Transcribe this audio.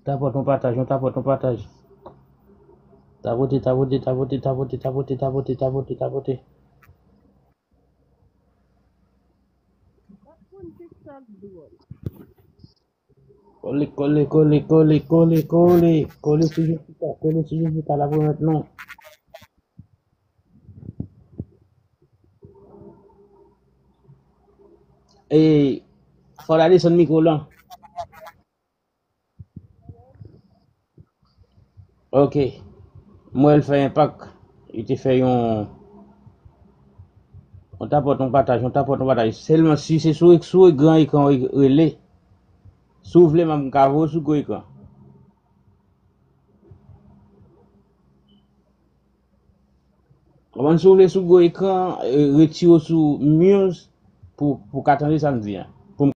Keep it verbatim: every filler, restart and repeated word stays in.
Tapote yon pataj, yon tapote yon pataj. Tapote, tapote, tapote, tapote, tapote, tapote, tapote, tapote. Kole, kole, kole, kole, kole, kole, kole sou Jessica, kole sou Jessica, la pou mèt non. E, fò w ta desann mikwo w lan. Ok. M wè l fè enpak. Li te fè yon, yon tapote yon pataj, yon tapote yon pataj. Sèlman si se sou, sou gran ekran w rele. Si w vle, m ka voye w sou gwo ekran. Konprann, si w vle sou gwo ekran, e, retire w sou Muse pou, pou w ka tande sa m di a.